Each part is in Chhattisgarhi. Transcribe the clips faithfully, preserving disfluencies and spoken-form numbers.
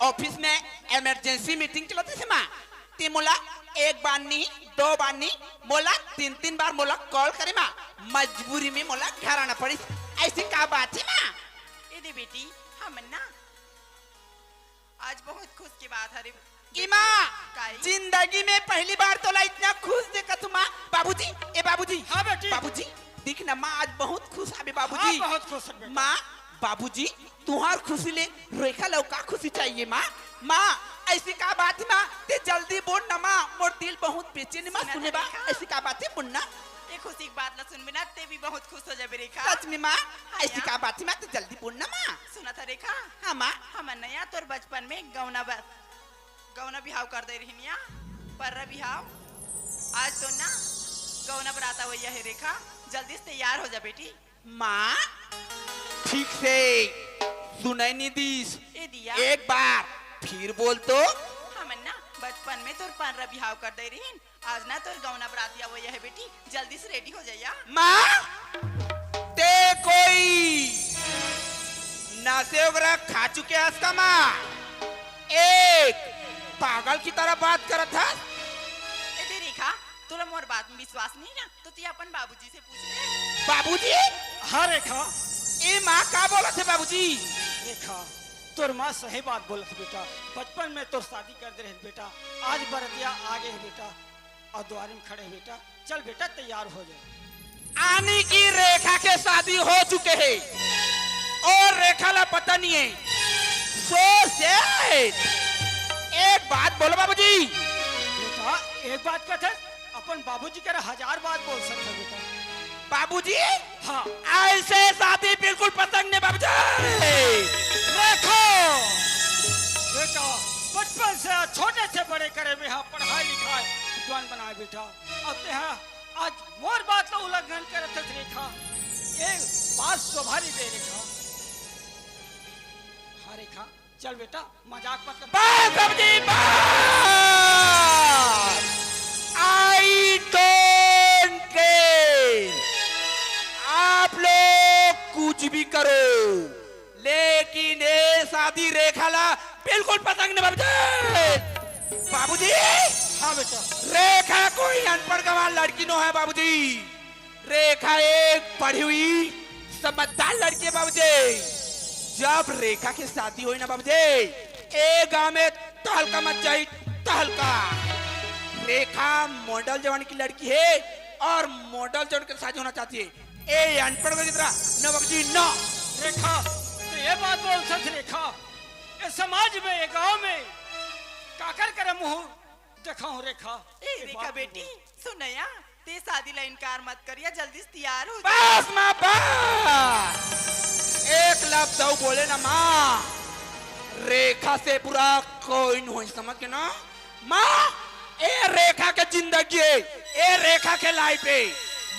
ऑफिस में इमरजेंसी मीटिंग चलत रहिस माँ, ते मोला एक बार नहीं, दो बार नहीं, मोला तीन तीन बार मोला कॉल करे माँ, मजबूरी में मोला घर आना पड़िस। ऐसी का बात हे माँ? ए दे बेटी, हमन ना आज बहुत खुश के बात हरे। ए माँ, काई? जिंदगी में पहली बार तोला इतना खुश देखत हूँ माँ। बाबूजी, ए बाबूजी। हाँ बेटी। बाबूजी, देख ना माँ, आज बहुत खुश हवे बाबूजी। हाँ, बहुत खुश हवे बेटा। माँ, बाबूजी, तुहार खुशी ले रेखा ला अउ का खुशी चाहिए माँ? माँ, ऐसी का बात हे माँ? ते जल्दी बोल ना माँ, मोर दिल बहुत बेचैन हे माँ, सुना सुने बा। रेखा। ऐसी का बात हे, बोल ना। ये खुशी की बात ला सुनबे ना, ते भी बहुत खुश हो जाबे रेखा। सच में माँ, हाँ ऐसी यार। का बात हे माँ, ते जल्दी बोल ना माँ। सुनत हस रेखा? हाँ माँ। हमन ना यार तोर बचपन में गौना ब-, गौना बिहाव कर दे रहिन या, पर्रा बिहाव। आज तो ना गौना बरात अवइया हे रेखा, जल्दी से तैयार हो जा बेटी। माँ, ठीक से सुनाई नहीं दिस। ए दिया। एक बार फिर बोल तो। हमन ना बचपन में तोर पर्रा बिहाव कर दे रहिन, आज ना तोर गौना बरात अवइया हे बेटी, जल्दी से रेडी हो जा या। माँ, ते कोई नशे वगैरह खा चुके हस का माँ? एक पागल की तरह बात करत हस। ए दे रेखा, तोला मोर बात में विश्वास नहीं ना, तो ते अपन बाबूजी से पूछ ले। बाबूजी? हाँ रेखा। ए माँ का बोलत हे बाबूजी? रेखा, तोर माँ सही बात बोलत हे बेटा। बचपन में तोर शादी कर दे रहे बेटा, आज बरतिया आ गए हे बेटा, अउ दुआरे में खड़े हे बेटा। चल बेटा, तैयार हो जा। आनी की रेखा के शादी हो चुके हे अउ रेखा ला पता नहीं हे। So sad। एक बात बोलो बाबूजी। बेटा, एक बात कहत हस, अपन बाबूजी करा हजार बात बोल सकत हस बेटा। बाबूजी, हाँ। ऐसे शादी बिल्कुल पसंद नहीं बाबूजी। रेखा, बेटा, बचपन से छोटे से बड़े करे में, हाँ, पढ़ाई लिखाई, जवान बनाए बेटा। अब ते हाँ आज मोर बात ला उल्लंघन करत हस रेखा। एक बात सुधारी दे रेखा। हाँ रेखा, चल बेटा, मजाक मत कर। बस बाबूजी, बस। I don't care। आप लोग कुछ भी करो, लेकिन ये शादी रेखा ला बिल्कुल पसंद नहीं बाबूजी। बाबूजी, हाँ बेटा। रेखा कोई अनपढ़ गंवार लड़की नो है बाबूजी। रेखा एक पढ़ी हुई समझदार लड़की है बाबूजी। जब रेखा के शादी होई ना बाबूजी, ए गांव में तहलका मच जाई, तहलका। रेखा मॉडल जवान की लड़की है अउ मॉडल जवान के शादी होना चाहती है। ए अनपढ़ की तरह न बाबूजी, न। रेखा, ते ये बात बोलत हस रेखा, ये समाज में, ये गांव में काकर करा मुंह देखाहूं रेखा। ए, ये रेखा बात बेटी, बोल। सुन ना, ते शादी ला इनकार मत करिया, जल्दी से तैयार हो जा। बस माँ, बस। एक लफ्ज अउ बोले ना माँ, रेखा से बुरा कोई नहीं होई, समझ के ना माँ। ए रेखा के जिंदगी हे, ए रेखा के लाइफ हे,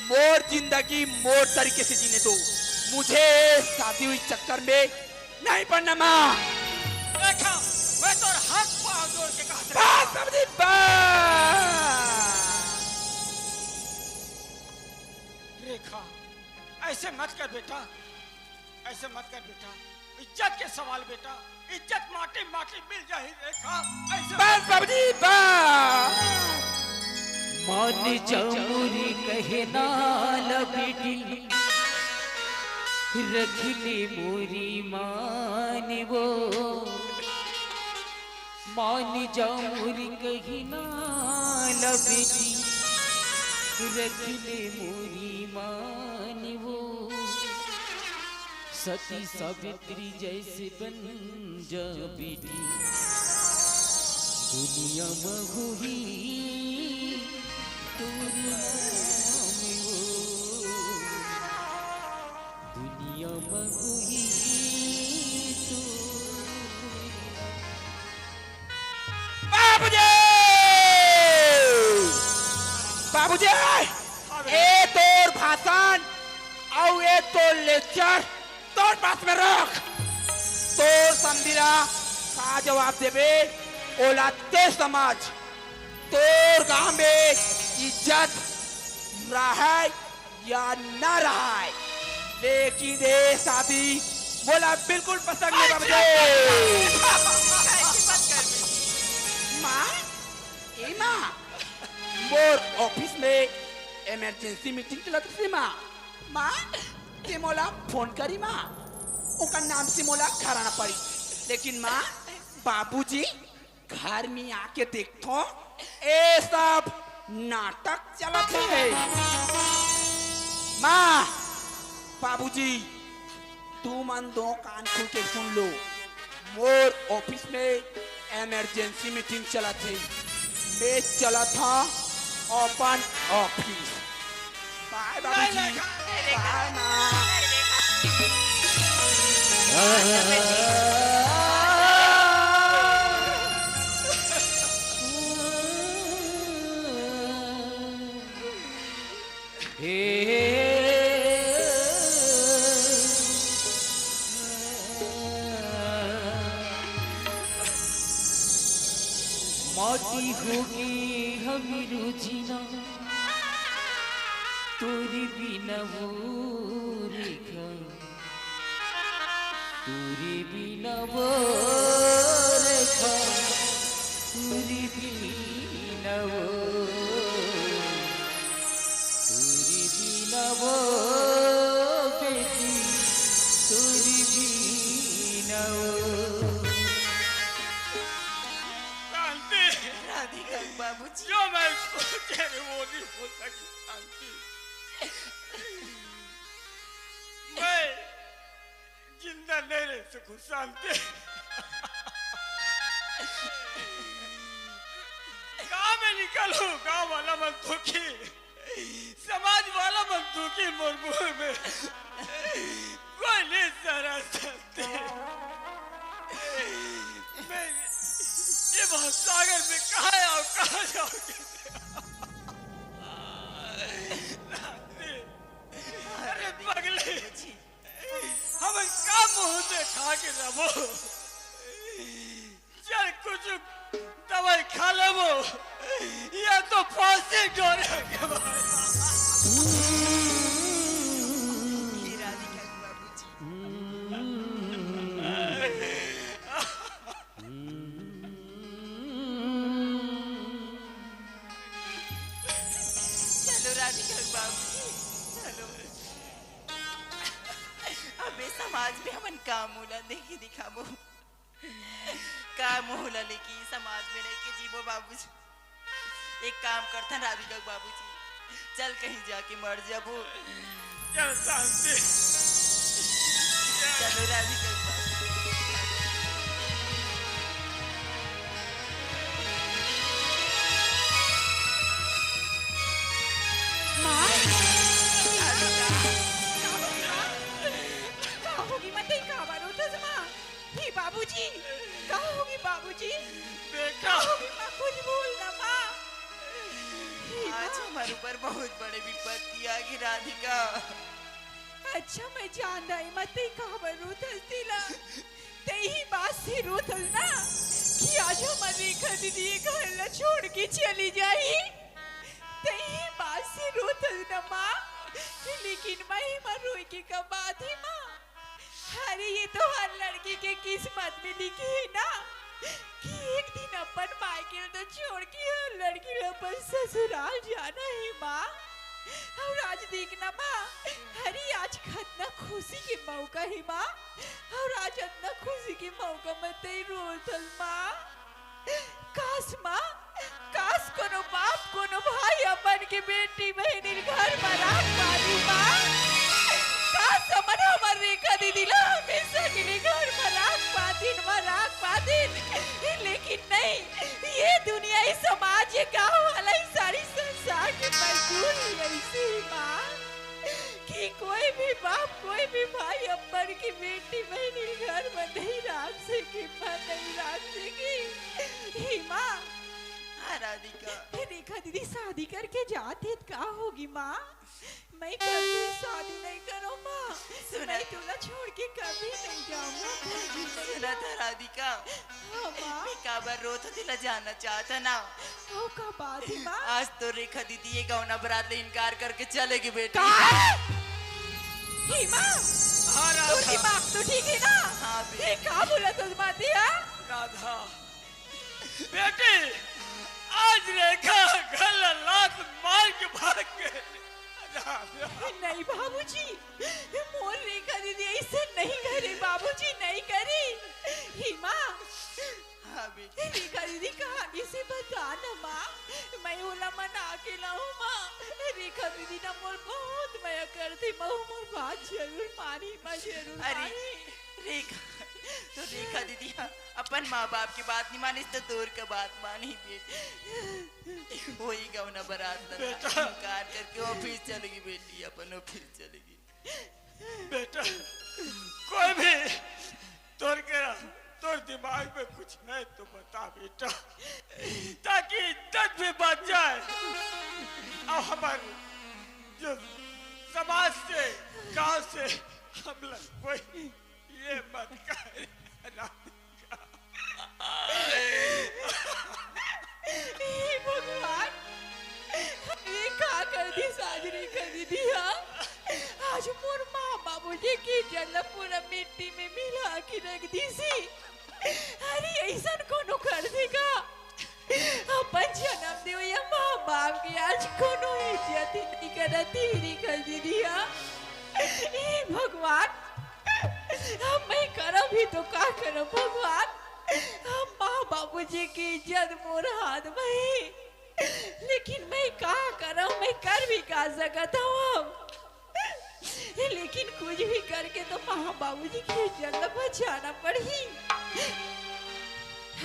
मोर जिंदगी मोर तरीके से जीने दो। मुझे शादी हुई चक्कर में नहीं पड़ना माँ। रेखा, मैं तोर हाथ पांव जोड़ के कहत हंव। बस बाबूजी, बस। रेखा, ऐसे मत कर बेटा, ऐसे मत कर बेटा। इज्जत के सवाल बेटा, इज्जत माटी माटी मिल जाही रेखा। ऐसे बस बाबूजी, बस। मान जा मोरी कहना ला बेटी, रख ले मोरी मान वो। मान जा मोरी कहना ला बेटी, रख ले मोरी मान वो। सती सावित्री जैसे बन जा बेटी, दुनिया में होही तोर नाम वो। दुनिया में होही तोर। बाबूजी! बाबूजी! हाँ बेटा। ए तोर भाषण अउ ए तोर लेक्चर तोर पास में रख। तोर समधी ला का जवाब देबे, ओला ते समझ। तोर गांव में इज्जत रहय या ना रहय, लेकिन ए शादी मोला बिल्कुल पसंद नहीं बाबूजी। इमरजेंसी मीटिंग चलत रहिस माँ। माँ, ते मोला फोन करिस माँ, ओकर नाम से मोला घर आना पड़िस। लेकिन माँ, बाबूजी घर में आके देखथों, ए सब नाटक चलत हे। माँ, बाबूजी, तुमन दो कान खोल के सुन लो, मोर ऑफिस में इमरजेंसी मीटिंग चलत हे, मैं चलत हँव अपन ऑफिस। बाय बाबूजी, बाय माँ। माटी होगे हमरो जीना, तोरे बिना वो रेखा, तोरे बिना वो रेखा, तोरे बिना वो, तोरे बिना वो बेटी, तोरे बिना वो। शांति। राधिका के बाबूजी। जो मैं सोचे रहे वो नहीं हो सकी शांति। मैं जिंदा नहीं रह सकूं शांति। गांव में निकलूं, गांव वाला मन दुखी, समाज वाला मन दुखी, मोर मुंह में कोई नहीं सरा सकते। मैं ये महासागर में कहाँ आऊं, कहाँ जाऊंगी? अरे पगली, हमन का मुंह देखा के रहो? चल कुछ दवाई खा लेबो, या तो फांसी डोरे के भाई। हे राधिका के बाबूजी। चलो राधिका के बाबूजी, चलो। अबे समाज में हमन का मुंह ला देखी दिखाबो, का मुंह ला लेके समाज में रह के जीबो बाबूजी। एक काम करथन राधिका के बाबूजी, चल कहीं जाके मर जाबो। चल शांति। चलो राधिका के बाबूजी। माँ? राधिका। का होगी माँ? तैं काबर रोथस माँ? हे बाबूजी, का होगी बाबूजी? बेटा। का होगी माँ? कुछ बोल ना माँ। हे माँ। आज हमर ऊपर बहुत बड़े विपत्ति आगे राधिका। अच्छा, मैं जान दाई माँ, तैं काबर रोथस तेला। तैं इही बात से रोथस ना कि आज हमर रेखा दीदी ये घर ला छोड़ के चली जाही। तैं इही बात से रोथस ना माँ। लेकिन माँ, एमा रोए के का बात हे माँ? अरे, ये तो हर लड़की के किस्मत में लिखे हे ना कि एक दिन अपन मायके ल तो छोड़ के हर लड़की ल अपन ससुराल जाना हे माँ। अउ आज देख ना माँ, अरे आज खतना खुशी के मौका हे माँ, अउ आज अतना खुशी के मौका म तैं रोथस माँ। काश माँ, काश कोनो बाप, कोनो भाई अपन के बेटी बहिनी ल घर म राख पातिस माँ। काश हमन हमर रेखा दीदी ला हमेशा के लिए घर म राख पातिन, म राख पातिन। लेकिन नहीं, ये दुनिया, ये समाज, ये गाँव वाला, ये सारी संसार के मजदूर ही ऐसे ही माँ। कि कोई भी बाप, कोई भी भाई अपन के बेटी बहिनी ल घर म नहीं राख सके, माँ, नहीं राख सके। हे माँ। हाँ, राधिका। रेखा दीदी शादी करके जात हे, त का होगी माँ? मैं कभी शादी नहीं करूँ माँ। सुना। मैं तोला छोड़ के कभी नहीं जाऊँगा, कभी नहीं। सुना था राधिका। हाँ, माँ। मैं काबर रोत हों, तेला जानना चाहत हँव ना। ओ, का बात हे, माँ? आज तो रेखा दीदी ये गौना बरात ले इनकार करके चले गे बेटी। का? हे, माँ? हाँ, तोर राधा। दिमाग तो ठीक हे ना? हाँ, बेटी। ये का बोलत हस माँ, तें, हाँ? राधा, बेटी, आज रेखा घर ला लात मार के भाग गे। नहीं बाबूजी, मोर रेखा दीदी अइसे नहीं करे बाबूजी, नहीं करे। हे माँ, हाँ बेटी। रेखा दीदी कहाँ गिसे बता ना माँ, मैं ओला मना के लाहूँ माँ। रेखा दीदी ना मोर बहुत मया करथे माँ, मोर बात जरूर मानही माँ, जरूर अरे, मानही। रेखा, तो रेखा दीदी ह अपन माँ बाप के बात नहीं मानिस तो तोर का बात मानही बेटी। वही गौना बरात ला बेटा। इनकार करके ऑफिस चलेगी बेटी, अपन ऑफिस चलेगी। बेटा, कोई भी तोर के, तोर दिमाग में कुछ है तो बता बेटा, ताकि इज्जत भी बच जाए और हमारे जो समाज से, गांव से हम लोग कोई ये मत कहे। हे भगवान, ये का कर दिस आज रेखा दीदी हा? आज मोर माँ बाबूजी के इज्जत ला पूरा मिट्टी में मिला के रख दिस हे। अरे, अइसन कोनो कर दे का? अपन जनम देवइया माँ बाप के आज कोनो इज्जत ही नहीं करत हे रेखा दीदी हा। हे भगवान, अब मैं करव भी तो का करव भगवान? अब माँ बाबूजी के इज्जत मोर हाथ में हे, लेकिन मैं का करव, मैं कर भी का सकत हव अब? लेकिन कुछ भी करके तो माँ बाबूजी के इज्जत ला बचाना पड़ही।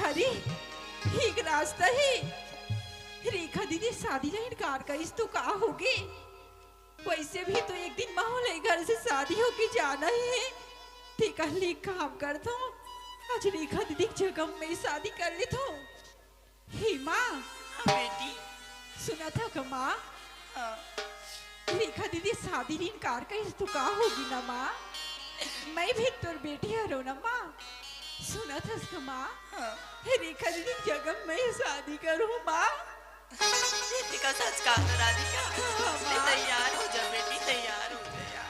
अरे, एक रास्ता हे, रेखा दीदी शादी ला इनकार करिस तो का होगे? वैसे भी तो एक दिन माँ ले घर से शादी होके जाना ही हे। तेकर ले काम करथों, आज रेखा दीदी के जगह में शादी कर लेथों। हे माँ। हाँ बेटी। सुनत हस का माँ? हाँ। रेखा दीदी शादी ले इनकार करिस तो का होगे ना माँ? मैं भी तोर बेटी हरों ना माँ। सुनत हस का माँ? हाँ। रेखा दीदी के जगह मैं शादी करहूँ माँ। रितिका सच कहा तो राधिका, हाँ, माँ। तैयार हो जा बेटी, तैयार हो जा यार।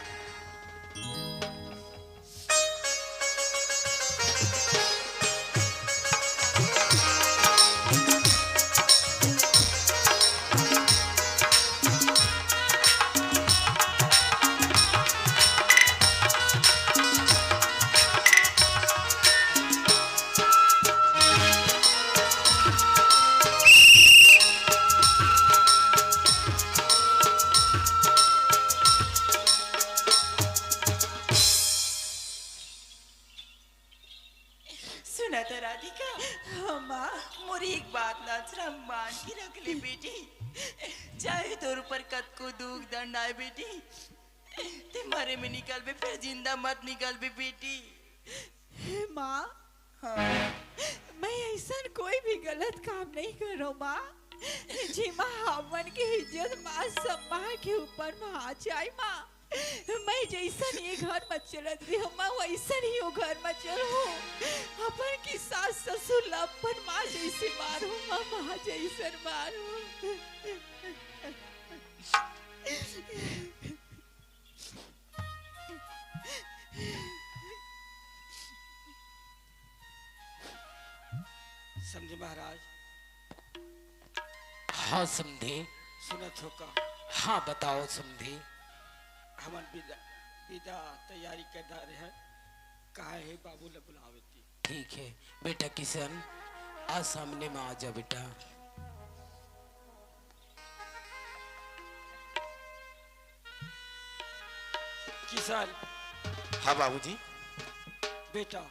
सुनत हस राधिका? हाँ, माँ। मोर एक बात ला अचरा मान के रख ले बेटी, चाहे तोर ऊपर कतको दुख दंड आए बेटी, ते मरे में निकलबे, फिर जिंदा मत निकलबे बेटी। हे माँ, हाँ। मैं अइसन कोई भी गलत काम नहीं करों माँ, जेमा हमन के इज्जत मान सम्मान के ऊपर में आ जाए माँ। मैं जइसन ये घर में चलत रहे हूँ माँ, वइसन ही वो घर में चलहूँ। अपन के सास ससुर ला अपन माँ जइसे मानहूँ माँ, माँ जइसन मानहूँ। समधी महाराज। हाँ समधी। सुनत हो का? हाँ बताओ समधी। हमन बिदा, बिदा तैयारी कर डारे हन। कहा हे बाबू ला बुलावे ती। ठीक है बेटा किशन, आ सामने में आ जा बेटा। किशन। हाँ बाबूजी। बेटा,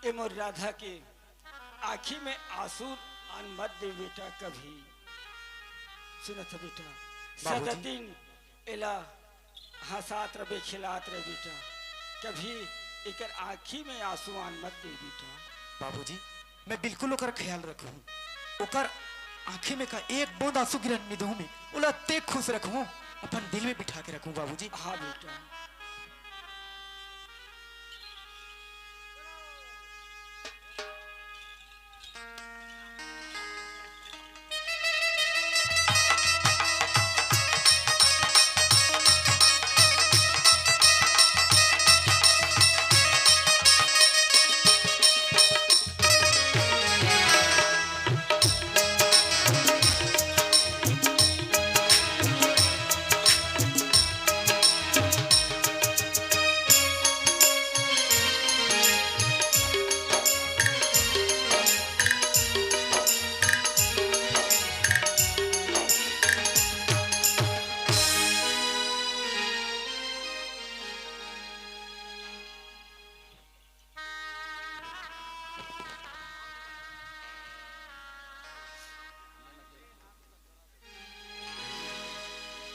ए मोर राधा के आँखी में आंसू आन मत दे बेटा कभी। सुनत हस बेटा, बाबूजी। सदा दिन एला हंसात रहे, खिलात रहे बेटा, कभी एकर आँखी में आंसू आन मत दे बेटा। बाबूजी, मैं बिल्कुल ओकर ख्याल रखहूँ, ओकर आँखी में का एक बूंद आंसू गिरन नइ दूँ मैं, ओला अतेक खुश रखहूँ, अपन दिल में बिठा के रखहूँ बाबूजी। हाँ बेटा।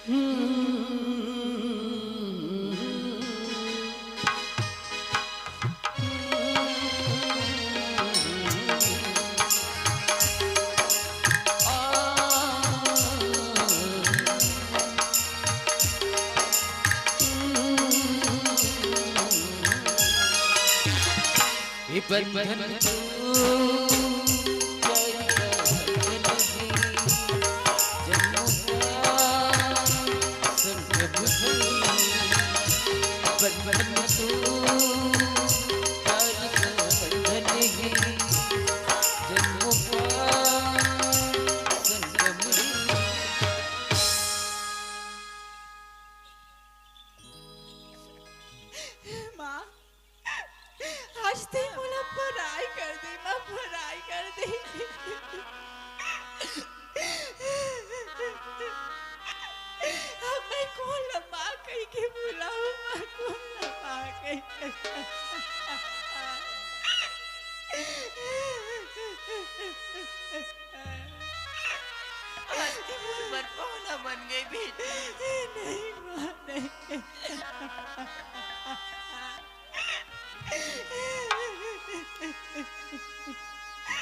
ये बंधन तो प्यार का बंधन है, जन्मों का संगम है। बंधन तो प्यार का बंधन है, जन्मों का संगम है। माँ, आज ते मोला पराई कर दे, माँ, पराई कर दे। अब मैं कोन ला माँ कहि के बुलाऊं, माँ, कोन ला माँ कहि के? आज ते मोर बर पहुना बन गई बेटी। नहीं माँ, नहीं।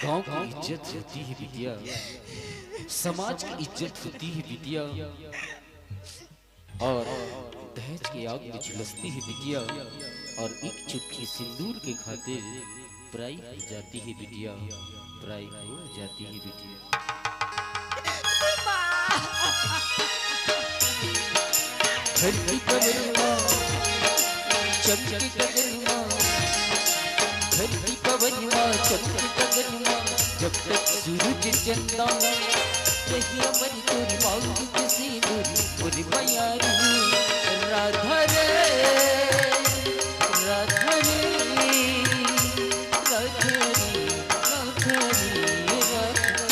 गांव की इज्जत होती है बिटिया, समाज की इज्जत होती है बिटिया, और दहेज के आग में झुलसती है बिटिया, और एक चुटकी सिंदूर के खातिर पराई हो जाती है बिटिया, पराई हो जाती है बिटिया। धरती पवनवा चमके गगनवा, धरती पवनवा चमके गगनवा, जब तक सूरज चंदा, रही अमर तोरी मांग के सिंदूर, मोरी मयारू। राधा रे, राधा रे, राधा रे, राधा रे, राधा रे।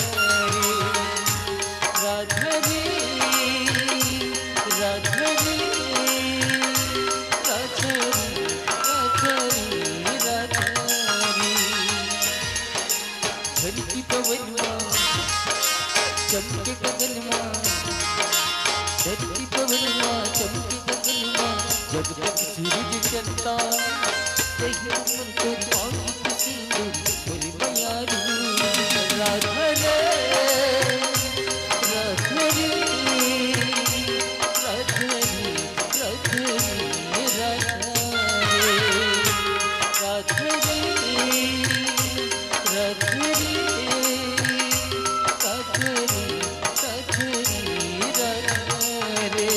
राधा रे, राधा रे, राधा रे, राधा रे, राधा रे। धरती पवनवा चमके गगनवा, धरती पवनवा चमके गगनवा, जब तक सूरज चंदा, रही अमर तोरी मांग के सिंदूर, मोरी मयारू। राधा रे, राधा रे, राधा रे, राधा रे, राधा रे। राधा रे, राधा रे, राधा रे, राधा रे, राधा रे।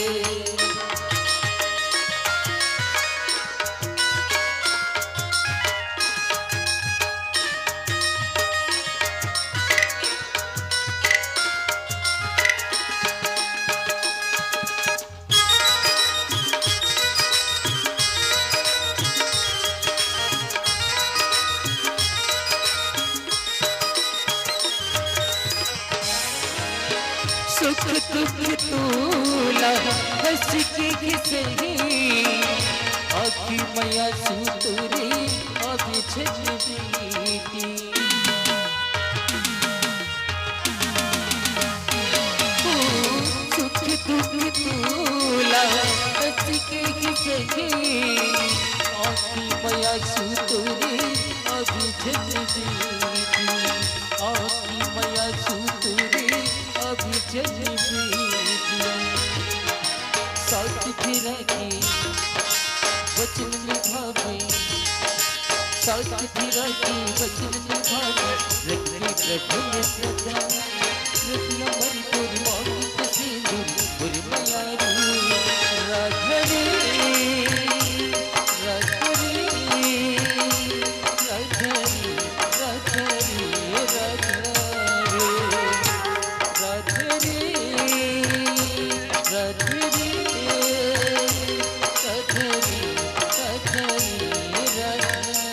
सुख दुख तोला हंस के घिसही, आँखी मया सूतुरी अभी छन बीती। सुख दुख तोला हंस के घिसही, आँखी मया सूतुरी अभी छन बीती, आँखी मया सूतुरी अभी छन बीती। साथ फिरा की वचन निभावे, साथ फिरा की वचन निभावे, रखी प्रभु ने सदा। रखिया मरी तोरी मांग के सिंदूर, मोरी मयारू। राधा रे, राधा रे, राधा रे, राधा रे, राधा रे। राधे रे, राधे रे, राधे रे, राधे रे, राधे रे।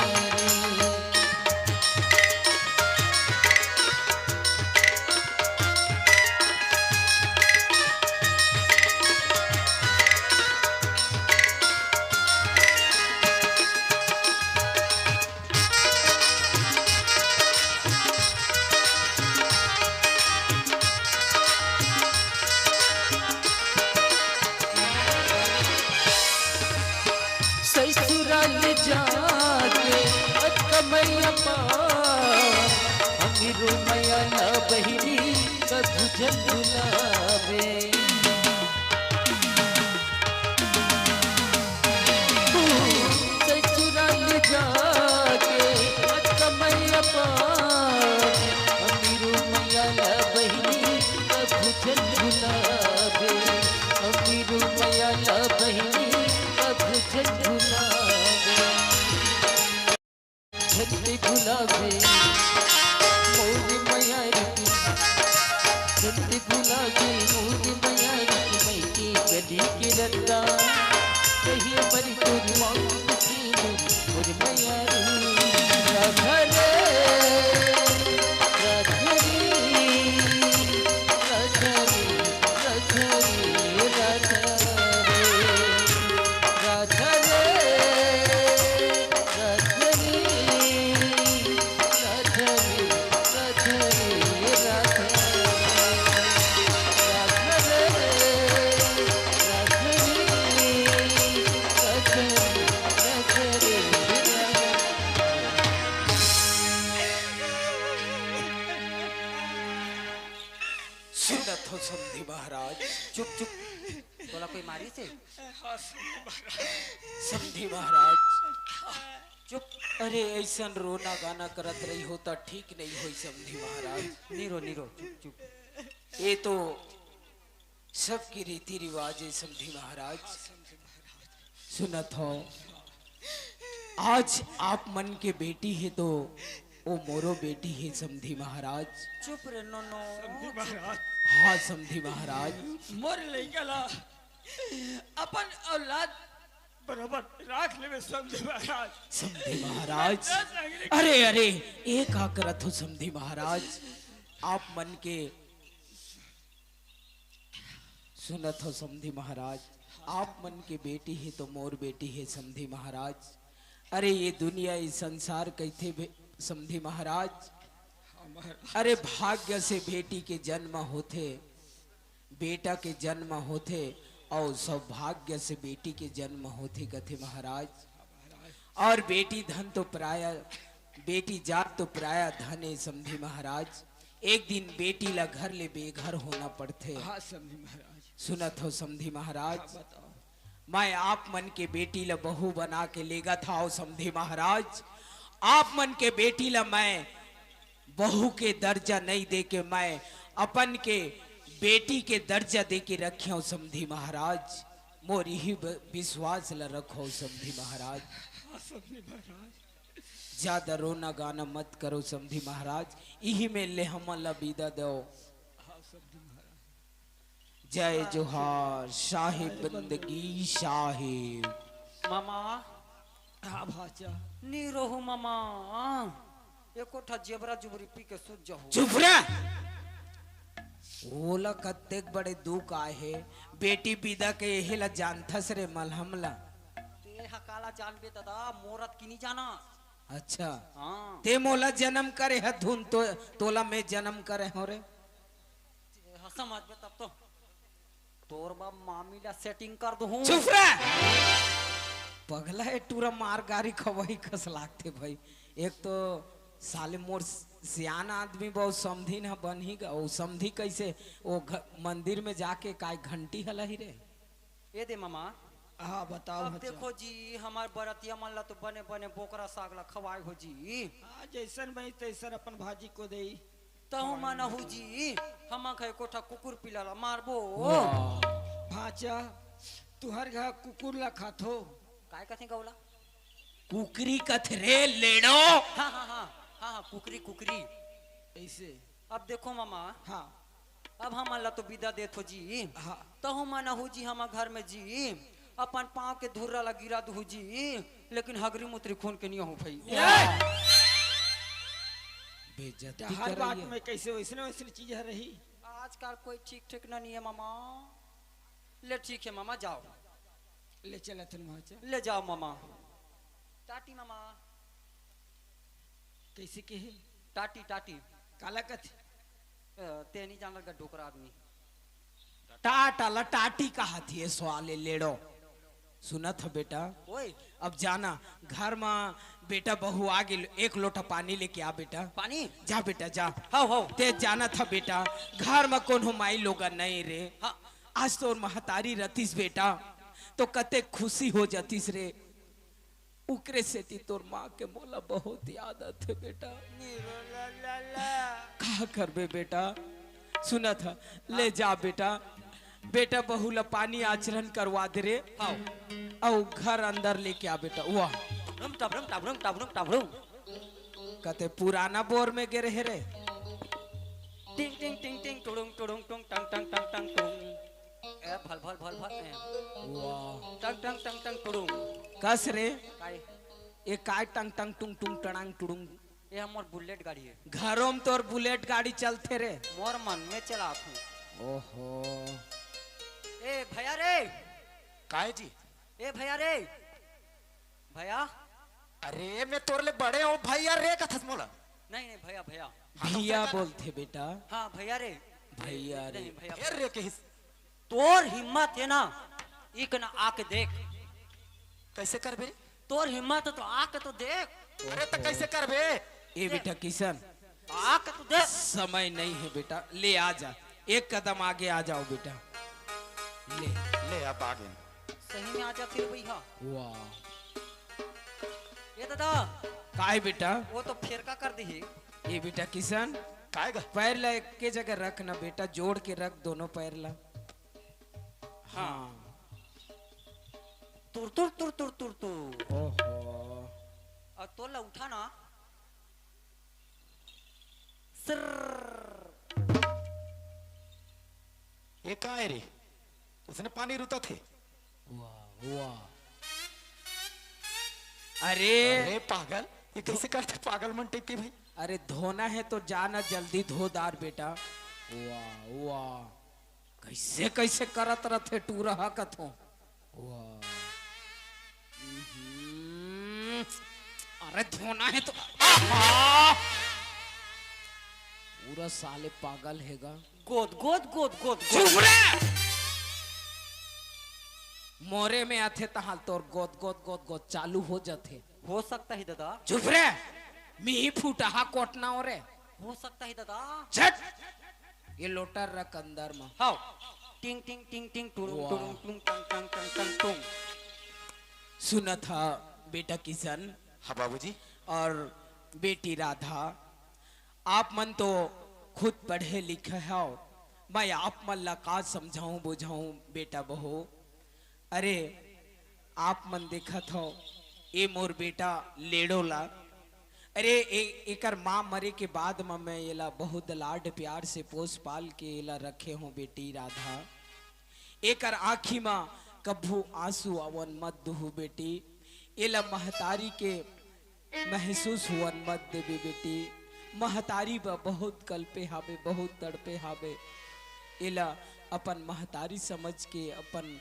मैया पार, अमीरो मैया ला बहिनी कभू झन भुलावे। ससुराल जाके अतका मैया पार, अमीरो मैया ला बहिनी कभू झन भुलावे। अमीरो मैया ला बहिनी कभू झन भुलावे। झंडी गुलाबी मोर मयारी, झंडी गुलाबी मोर मयारी, मइके गली के रद्दा, कहिए मरी तोर मांग छीन मोर मयारी। राधा रे, राधा रे, राधा रे, राधा रे, राधा रे। राधा रे, राधा रे, राधा रे, राधा रे, राधा रे, राधा रे, राधा रे, राधा रे, राधा रे। सुनत हो समधी महाराज? चुप, चुप। तोला कोई मारिस हे? हाँ, समधी महाराज। समधी महाराज। चुप। अरे, अइसन रोना गाना करत रही हो त ठीक नहीं होई समधी महाराज। नी रो, नी रो, चुप, चुप। ये तो सबकी रीति रिवाज हे समधी महाराज। सुनत हो, आज आप मन के बेटी हे तो ओ मोरो बेटी हे समधी महाराज। चुप रे नोनो। समधी महाराज। हाँ समधी महाराज। मोर लइका ला अपन औलाद बरोबर राख लेबे समधी महाराज। समधी महाराज। अरे, अरे, ये का करत हो समधी महाराज? आप मन के सुनत हो समधी महाराज, आप मन के बेटी हे तो मोर बेटी हे समधी महाराज। अरे ये दुनिया, ये संसार कहिथे बे-, समधी महाराज। अरे भाग्य से बेटी के जन्म होथे, बेटा के जन्म होथे, अउ सौभाग्य से बेटी के जन्म होथे कथे महाराज। और बेटी धन तो पराया, बेटी जात तो पराया धन हे समधी महाराज। एक दिन बेटी ला घर ले बेघर होना पड़थे। हाँ समधी महाराज। सुनत हो समधी महाराज? हाँ, बताओ। मैं आप मन के बेटी ला बहू बना के लेगत हौं समधी महाराज। आप मन के बेटी ला मैं बहू के दर्जा नहीं दे के मैं अपन के बेटी के दर्जा दे के रखे हौं समधी महाराज। मोर इही ब-, विश्वास ला रखो समधी महाराज। हाँ, समधी महाराज। ज्यादा रोना गाना मत करो समधी महाराज, इही मेर ले हमन ला विदा दो। हाँ, समधी महाराज। जय जोहार, साहेब बंदगी साहेब। मामा। हाँ भाचा। नी रहू मामा। एको ठा जेबरा जुबरी पी के सूत जाहू। चुप रे। ओला कतेक बड़े दुख आए हे, बेटी विदा के एहे ला जानथस रे मलहम ला। ते ह काला जानबे ददा, मोरत की नी जाना। अच्छा। हाँ। ते मोला जन्म करे ह धुन तो, तोला मैं जन्म करे हो रे। ते ह समझबे तब तो। तोर बाप मामी ला setting कर दूहूं। चुप रे। पगला हे टूरा मार गारी खवाई कस लागथे भाई। एक तो साले मोर सियान आदमी बहुत समधिन ह बनही ग, अउ समधी कैसे ओ घ-, मंदिर में जाके काय घंटी हलाही रे? ए दे मामा। हाँ, बताओ अब भैया। देखो जी, हमार बरतिया मन ला तो बने बने बोकरा साग ला खवाए हो जी। हाँ, जैसन बनी तैसन अपन भाजी को देई। तहु मन हू जी, हम घर कोठा कुकुर पिला ला मारबो। वाह। भांचा, तुहर घर कुकुर ला खाथो? काय कथे गौला? कुकरी कथे रे लेड़ो। हाँ, हाँ, हाँ, हाँ, हाँ, कुकरी, कुकरी। ऐसे? अब देखो मामा, हाँ। अब हमन ला तो विदा देत हो जी। हाँ। तहु मन हू जी हमर घर में जी, अपन पाँव के धुर्रा ला गिरा दहू जी, लेकिन हगरी मुतरी खून के नहीं हो भाई। ए! बेइज्जती डहार कर रही बात है। में कैसे वैसने वैसने चीज ह रही। आजकल कोई ठीक ठिकाना नहीं है मामा। ले ठीक है मामा, जाओ। ले चल अथन वहाँ चल। ले जाओ मामा। टाटी मामा। कैसे के हे? टाटी, टाटी। काला कथे? अ, तेनी जानल का डोकरा आदमी। टाटा ला टाटी कहा थी ये सवाले लेड़ो। सुनत ह बेटा? ओए। अब जाना, घर म बेटा बहू आ गेल, एक लोटा पानी लेके आ बेटा। पानी? जा बेटा, जा। हव, हव। ते जानत ह बेटा, घर म कोनो माई लोगन नइ रे। हाँ। आज तोर महतारी रतिस बेटा, तो कते खुशी हो जातिस रे। उकरे सेती तोर माँ के मोला बहुत याद आथे बेटा। का करबे बेटा? सुनत ह, ले जा बेटा, बेटा बहू ला पानी आचरण करवा दे रे। हव। अउ घर अंदर लेके आ बेटा। वाह। रुम टबरुम टबरुम टबरुम टबरुम। कते पुराना बोर में गे रहे रे। टिंग टिंग टिंग टिंग टुडुंग टुडुंग टुंग टंग टंग टंग टंग टुंग। ए भल भल भल भल ए। वाह। टंग टंग टंग टंग टुडुंग। कस रे? काय? ए काय टंग टंग टुंग टुंग टड़ांग टुडुंग। ए हमर बुलेट गाड़ी हे। घरों में तोर बुलेट गाड़ी चलथे रे। मोर मन में चलात हूँ। ओहो। ए भैया रे। काय जी? ए भैया रे। भैया। अरे मैं तोर ले बड़े हूँ भैया रे कथस मोला। नहीं नहीं भैया भैया। हाँ, तो भैया फिर का बोलथे बेटा। हाँ भैया रे। भैया रे। नहीं भैया। फिर रे कहिस। तोर हिम्मत हे ना, इक ना आके देख। कैसे करबे? तोर हिम्मत हे तो आके तो देख। अरे तो कैसे करबे? ए बेटा किशन, आके तो देख। समय नहीं है बेटा, ले आ जा, एक कदम आगे आ जाओ बेटा, ले। ले अब आगे। सही में आ जा फिर भैया। वाह। ए दादा। काय बेटा? वो तो फेरका कर दी। ए बेटा किशन, काय गा? पैर ला एक के जगह रख ना बेटा, जोड़ के रख दोनों पैर ला। हाँ। तुर तुर तुर तुर तुर तुर। ओहो। और तोर ला उठा ना। सिर्र। ये का है रे? उसने पानी रुता थे। वाह वाह। अरे अरे पागल, ये कैसे करते पागल मन टाइप के भाई? अरे धोना है तो जाना जल्दी धो दार बेटा। वाह वाह। कैसे कैसे करत रथे टूरा कथो। वाह। हम्म। अरे धोना है तो आहा! पूरा साले पागल हेगा। गोद गोद गोद गोद गोद। चुप रे। मोरे में आथे तहाल तोर गोद गोद गोद गोद चालू हो जाथे। हो सकता है दादा। चुप रे। मिही फूटा हा कोटना हो रे। हो सकता है दादा। झट। ये लोटा रख अंदर म। हाव। टिंग टिंग टिंग टिंग टुडुंग वाह। टुडुंग टुंग टंग टंग टंग टंग टुंग। सुनत हा बेटा किशन। हाँ बाबूजी। और बेटी राधा, आप मन तो खुद पढ़े लिखे हव, मैं आप मन ला का समझाऊं बुझाऊं बेटा बहू। अरे आप मन देखत हव, ए मोर बेटा लेड़ो ला, अरे ए, एकर माँ मरे के बाद म मैं एला बहुत लाड प्यार से पोस पाल के एला रखे हों बेटी राधा। एकर आँखी म कभू आंसू आवन मत दुहू बेटी, एला महतारी के महसूस होवन मत देबे बेटी। महतारी ब बहुत कलपे हाबे, बहुत तड़पे हाबे। एला अपन महतारी समझ के अपन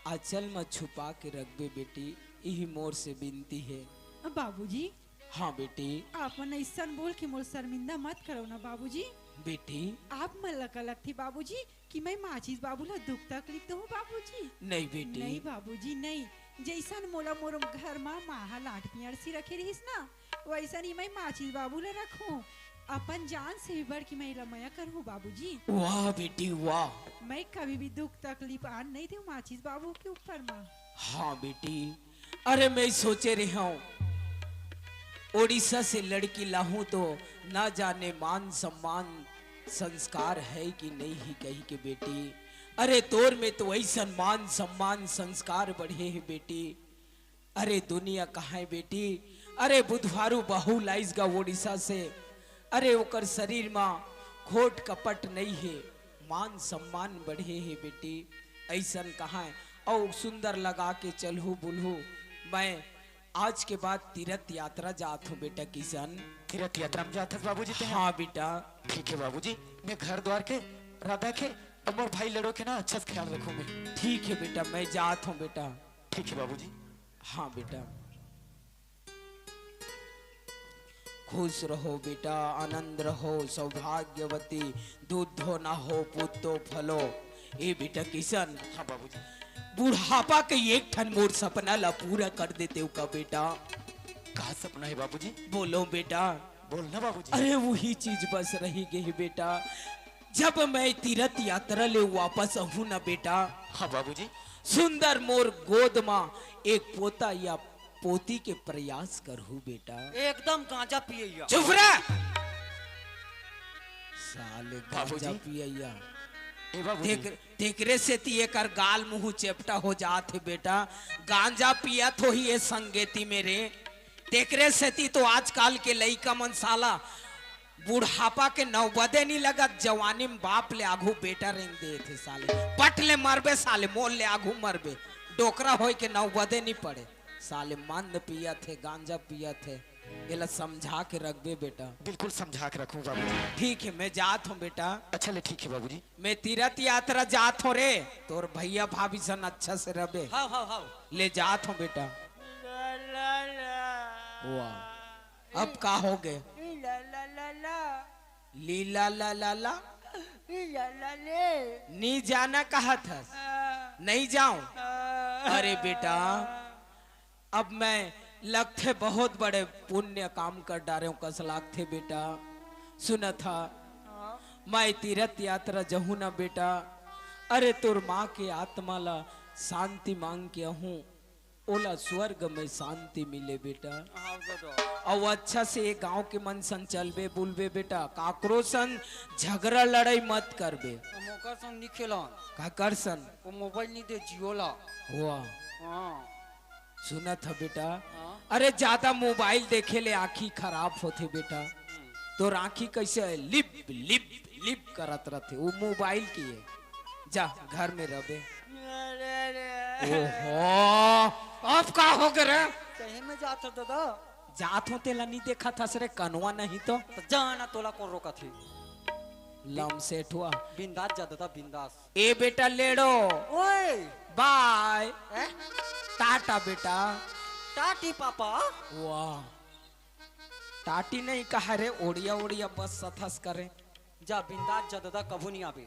आंचल म छुपा के रखबे बेटी, इही मोर से बिनती हे। बाबूजी। हाँ बेटी। आप मन अइसन बोल के मोर शर्मिंदा मत करव ना बाबूजी। बेटी। आप मन ला का लगथे बाबूजी कि मैं माचिस बाबू ला दुख तकलीफ दूहूं बाबूजी? नहीं बेटी। नहीं बाबूजी, नहीं। जइसन मोला मोर घर म माँ ह लाड पियरसी रखे रिहिस ना, वइसन ही मैं माचिस बाबू ला रखहूं। अपन जान से भी बढ़ के मैं एला मया करहूं बाबूजी। वाह बेटी वाह। मैं कभी भी दुख तकलीफ आन नहीं देहूं माचिस बाबू के ऊपर म। हाँ बेटी, अरे मैं सोचे रेहेंव, ओडिशा से लड़की लाहूं तो ना जाने मान सम्मान संस्कार है कि नहीं ही कहिके बेटी। अरे तोर में तो अइसन मान सम्मान संस्कार बढ़े हे बेटी। अरे दुनिया कहाँ हे बेटी, अरे बुधवारू बहू लाइस गा ओडिशा से। अरे ओकर शरीर म खोट कपट नइ हे, मान सम्मान बढ़े हे बेटी। अइसन कहाँ हे? अउ सुंदर लगा के चलहू बुलहू। मैं आज के बाद तीरथ यात्रा जात हूँ बेटा किशन। तीरथ यात्रा में जात हस बाबूजी तें? हाँ बेटा। ठीक है बाबूजी, मैं घर द्वार के, राधा के अउ मोर भाई लेड़ो के ना अच्छा से ख्याल रखहूँ मैं। ठीक है बेटा, मैं जात हूँ बेटा। ठीक है बाबूजी। हाँ बेटा। खुश रहो बेटा, आनंद रहो, सौभाग्यवती, दूध धो ना हो, पूत तो फलो। ए बेटा किशन। हाँ बाबूजी। बुढ़ापा के एक ठन मोर सपना ला पूरा कर देतेव का बेटा? का सपना हे बाबूजी? बोलो बेटा। बोलना बाबूजी। अरे वही चीज बस रही गई बेटा, जब मैं तीरथ यात्रा ले वापस आहूं ना बेटा, हाँ बाबूजी। सुंदर मोर गोद मा एक पोता या पोती के प्रयास करहूं बेटा। एकदम गांजा पियैया। चुप रह। साले गांजा बाबूजी। पियैया। ए बाबूजी। तेक-, तेकरे सेती एकर गाल मुंह चेपटा हो जात हे बेटा। गांजा पियत होही ए संगेती में रे। तेकरे सेती तो आजकल के लइका मन साला बुढ़ापा के नौबदे नी लगत, जवानी में बाप ले आघू बेटा रेंग देत हे साले। पट ले मरबे साले, मोर ले आघू मरबे। डोकरा होय के नौबदे नी पड़े। साले मंद पियत हे, गांजा पियत हे। एला समझा के रखबे बेटा। बिल्कुल समझा के रखूं बाबूजी। ठीक है, मैं जात हूँ बेटा। अच्छा ले ठीक है बाबूजी। मैं तीरथ यात्रा जात हूँ रे। तोर भैया भाभी सन अच्छा से रबे। हाव हाव हाव। ले जात हूँ बेटा। वाह, अब का हो गए? लीला ला ला ला। नी जाना कहा था, नहीं जाऊं। अरे बेटा, अब मैं लगथे बहुत बड़े पुण्य काम कर डारे हूँ, कस लागथे बेटा। सुना था, मैं तीरथ यात्रा जहूँ ना बेटा, अरे तोर माँ के आत्मा ला शांति मांग के आहूँ, ओला स्वर्ग में शांति मिले बेटा। हाव दादा। अउ अच्छा से ये गांव के मन सन चलबे बुलबे बेटा, काकरो सन झगड़ा लड़ाई मत करबे। हम ओकर संग नी खेलन। काकर सन? वो मोबाइल नी दे जियो ला। वाह, हाँ। सुनत ह बेटा, हाँ। अरे ज्यादा मोबाइल देखे ले आँखी खराब होथे बेटा। तोर आँखी कैसे है? लिप लिप लिप करत रहथे, वो मोबाइल की है। जा घर में रहबे। अरे रे। ओहो, अब का हो गए रे? कहीं में जात हो दादा? जात हो तेला नहीं देखा था सरे कनवा नहीं तो। तो जाना तोला कौन रोका थी? लम सेठ हुआ। बिंदास जा दादा बिंदास। ए बेटा लेड़ो, ओए। बाय, ए? टाटा बेटा। टाटी पापा। वाह, टाटी नहीं कहा रे, ओड़िया ओड़िया बस सथस करे। जा बिंदास जा दादा कभू नहीं आबे।